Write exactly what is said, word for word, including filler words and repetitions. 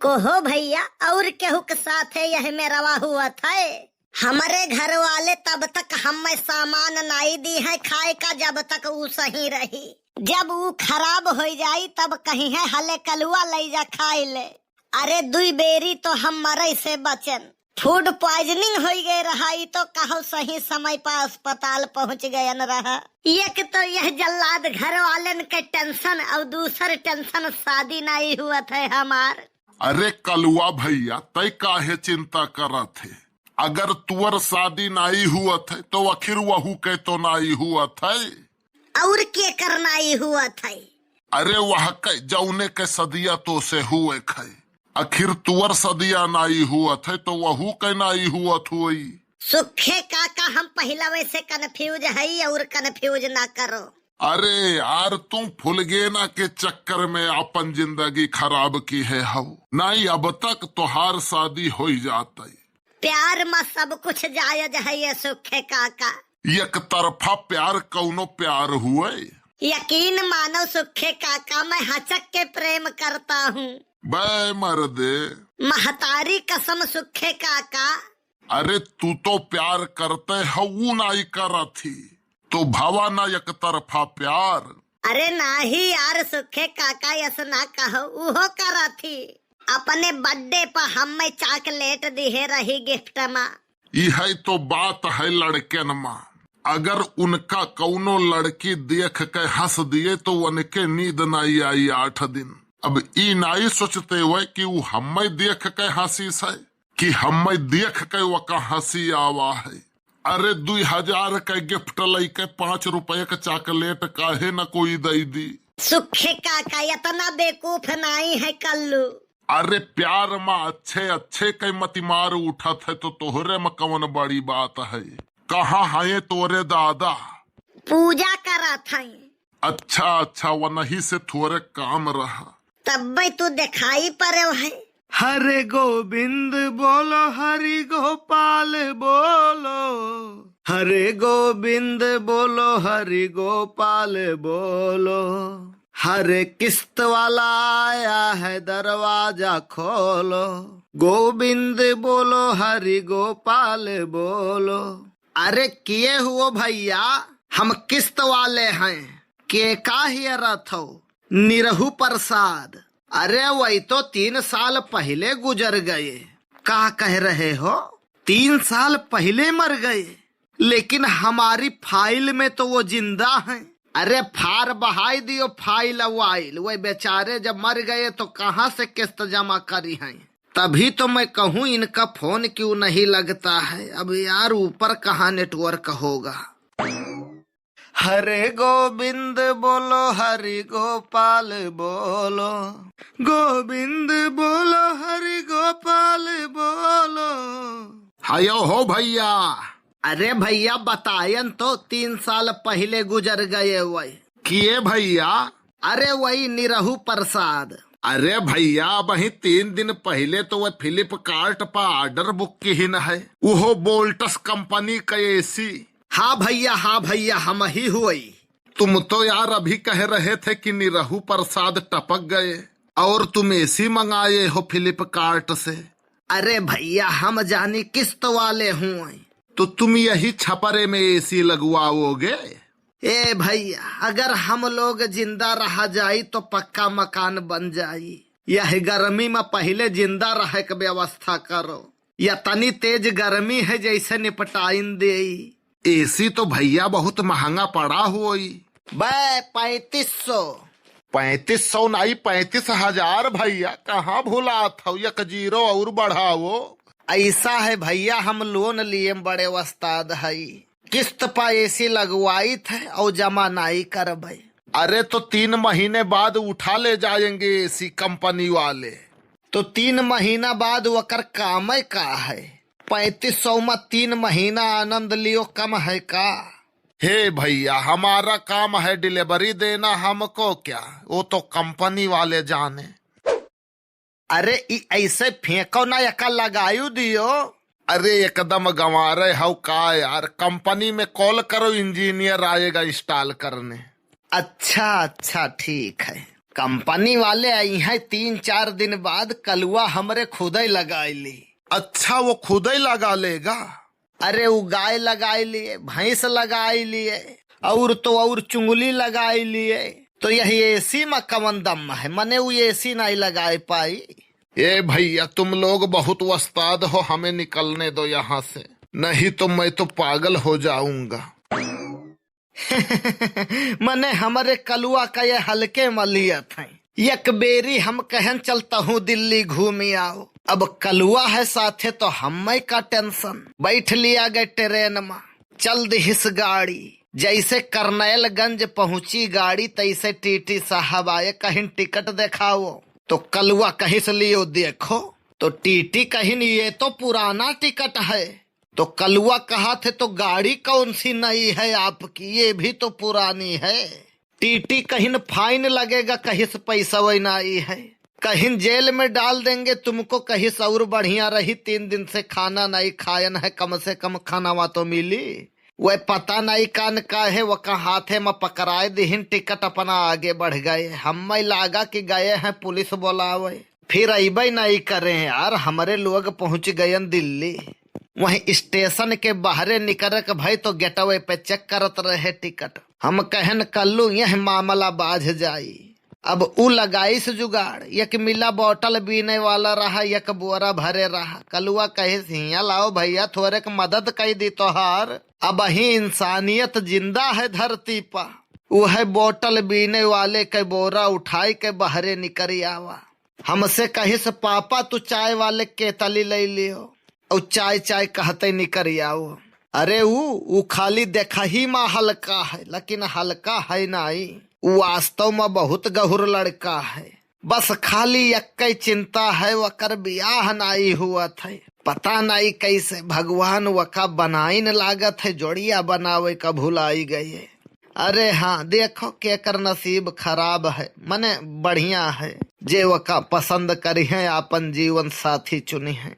कहो भइया, अउर केहू के साथे यह मेरवा हुवत है? हमरे घर वाले तब तक हम्मे सामान नाई दिहैं खाए का, जब तक ऊ सही रही। जब ऊ खराब होइ जाई, तब कहिहैं, "हले कलुआ लइ जा खाइ ले।" अरे, दुइ बेरी तो हम मरइ से बचन। Food poisoning होइ गए रहा, ई तो कहउ सही समय पर अस्पताल पहुँच गयन रहा। एक तो यह जल्लाद घर वालन के tension अउर दूसर tension शादी नाई हुवत है हमार। अरे कलुआ भइया, तै काहे चिंता करत है? अगर तुअर शादी नाई हुवत है, तो आखिर वहू के तो नाई हुवत है। अउर केकर नाई हुवत है? अरे वह के, जउने के सदिया तोसे हुए खे। आखिर तुअर सदिया नाई हुवत है, तो वहू के नाई हुवत होई। सुखे काका, हम पहिलवे से confuse हई अउर confuse ना करो। अरे यार, तू फुलगेना के चक्कर में आपन जिंदगी खराब किहे हऊ। नाई, अब तक तोहार शादी होइ जातई। प्यार मा सब कुछ जायज है ये सुखे काका। एक तरफा प्यार कउनो प्यार हुए? यकीन मानो सुखे काका, मैं हचक के प्रेम करता हूँ। बे मर्दे। महतारी कसम सुखे काका। अरे तू तो प्यार करते हऊ, ऊ नाई करत ही, तो भवा ना एक तरफा प्यार। अरे नाही यार सुखे काका, यस ना कहो, उहो करत ही। अपने birthday पर हम्मे chocolate दिहे रही gift मा। इहै तो बात है लड़कन मा, अगर उनका कउनो लड़की देख के हँस दिए तो उनके नींद नाई आई आठ दिन। अब ई नाई सोचते हुए कि ऊ हम्मे देख के हँसी से कि हम्मे देख के वका हँसी आवा है। अरे दुई हजार के gift लइके पाँच रुपये के chocolate काहे न कोई दइ दी? सुखे काका इतना बेवकूफ नाई है कल्लू। अरे प्यार मा अच्छे अच्छे के मतिमार उठत है तो तोहरे मा कवन बड़ी बात है? कहाँ हैं तोरे दादा? पूजा करत हैं। अच्छा अच्छा, वनही से थोरे काम रहा। तब्बे तू देखाई पड़े है। हरे गोविंद बोलो, हरि गोपाल बोलो। हरे गोविंद बोलो, हरि गोपाल बोलो। हरे किस्त वाला आया है, दरवाजा खोलो। गोविंद बोलो, हरि गोपाल बोलो। अरे किए हुओ भइया, हम किस्त वाले हैं। के का हियरत हो? निरहू प्रसाद। अरे वही तो तीन साल पहिले गुजर गए। का कह रहे हो? तीन साल पहिले मर गए, लेकिन हमारी file में तो वो जिंदा हैं। अरे फार बहाई दियो, file वाइल। वे बेचारे जब मर गए तो कहाँ से किस्त जमा करिहैं? तभी तो मैं कहूँ इनका phone क्यों नहीं लगता है। अब यार ऊपर कहाँ network होगा। हरे गोविंद बोलो, हरि गोपाल बोलो। गोविंद बोलो, हरि गोपाल बोलो। हयो हो भइया। अरे भइया बतायन तो, तीन साल पहिले गुजर गए वही। किए भइया? अरे वही निरहू प्रसाद। अरे भइया, अबहीं तीन दिन पहिले तो वह Flipkart पर order book किहिन है, उहो Voltas company का AC। हाँ भइया, हाँ भइया, हमही हुई। तुम तो यार अभी कह रहे थे कि निरहू प्रसाद टपक गए और तुम AC मंगाए हो Flipkart से। अरे भइया, हम जानी किस्त वाले हुए। तो तुम यही छपरे में AC लगवाओगे? ए भइया, अगर हम लोग जिंदा रहा जाई तो पक्का मकान बन जाई। यह गर्मी में पहिले जिंदा रहे के व्यवस्था करो। यतनी तेज गर्मी है जैसे निपटाइन देई। AC तो भइया बहुत महंगा पड़ा होई। बे, पैंतीस सौ। पैंतीस सौ नाई, पैंतीस हजार भइया, कहाँ भुलात हौ? एक zero और बढ़ाओ। ऐसा है भइया, हम loan लिए बड़े उस्ताद हई, किस्त पा AC लगवाइत है और जमा नाई करबे। अरे तो तीन महीने बाद उठा ले जाएंगे AC कंपनी वाले। तो तीन महीना बाद ओकर कामे का है? पैंतीस सौ में तीन महीना आनंद लियो कम है का? हे भइया, हमारा काम है delivery देना, हमको क्या, वो तो कंपनी वाले जाने। अरे ई ऐसे फेंको ना, एका लगायु दियो। अरे एकदम गंवारे हौ का यार, कंपनी में call करो, engineer आएगा install करने। अच्छा अच्छा ठीक है, कंपनी वाले अइहैं तीन चार दिन बाद, कलुआ हमरे खुदै लगाइ ली। अच्छा, वो खुदै लगा लेगा? अरे, उ गाय लगाइ लिए, भैंस लगाइ लिए, और तो और चुंगली लगाइ लिए, तो यह एसी मा कवन दम है? मने उ एसी नाहीं लगाइ पाई। ए भैया, तुम लोग बहुत उस्ताद हो, हमें निकलने दो यहाँ से, नहीं तो मैं तो पागल हो जाऊंगा। मने हमरे कलुआ का ये हल्के मा लियत हैं। एक बेरी हम कहन चल तहूँ दिल्ली घूमी आओ। अब कलुआ है साथे तो हम्मै का टेंशन। बैठ लिया गए ट्रेन मा, चल दिहिस गाड़ी। जैसे करनैलगंज पहुँची गाड़ी तैसे टीटी साहब आए, कहिन टिकट देखाओ। तो कलुआ कहिस लियो देखो। तो टीटी कहिन ये तो पुराना टिकट है। तो कलुआ कहत है तो गाड़ी कौन सी नई है आपकी, ये भी तो पुरानी है। टीटी कहिन फाइन लगेगा, कहिस पैसा वही नाई है, कहिन जेल में डाल देंगे तुमको, कहिस और बढ़िया रही, तीन दिन से खाना नाई खायन है, कम से कम खानावा तो मिली। वह पता नाई कान का है, वका हाथे मा पकड़ाए दिहिन, टिकट अपना आगे बढ़ गए। हम्मै लागा कि गए हैं पुलिस बोलावे, फिर अइबै नाई करें यार। हमरे लोग पहुँच गयन दिल्ली। वहीं स्टेशन के बाहरे निकरक भई तो गेटवे पे चेक करत रहे टिकट। हम कहन कल्लू यह मामला बाझ जाई। अब उ लगाइस जुगाड़, एक मिला बोतल बीने वाला रहा, एक बोरा भरे रहा। कलुआ कहिस हियाँ लाओ भैया, थोरेक मदद कइ दी तोहार। अबहीं इंसानियत जिंदा है धरती पा। उहै बोतल बीने वाले कै बोरा उठाइ के बहरे निकरि आवा। हमसे कहिस पापा तू चाय वाले केतली लइ लियो। और चाय चाय कहते निकरि आओ। अरे ऊ, ऊ खाली देखही मा हल्का है, लेकिन हल्का है नाई। ऊ वास्तव मा बहुत गहुर लड़का है। बस खाली एक्कै चिंता है, वकर बियाह नाई हुअत है। पता नाई कैसे भगवान वका बनाइन लागत है, जोड़िया बनावे का भुलाई गए। अरे हाँ, देखो केकर नसीब खराब है, मने बढ़िया है, जे वका पसंद करिहैं, आपन जीवन साथी चुनिहैं।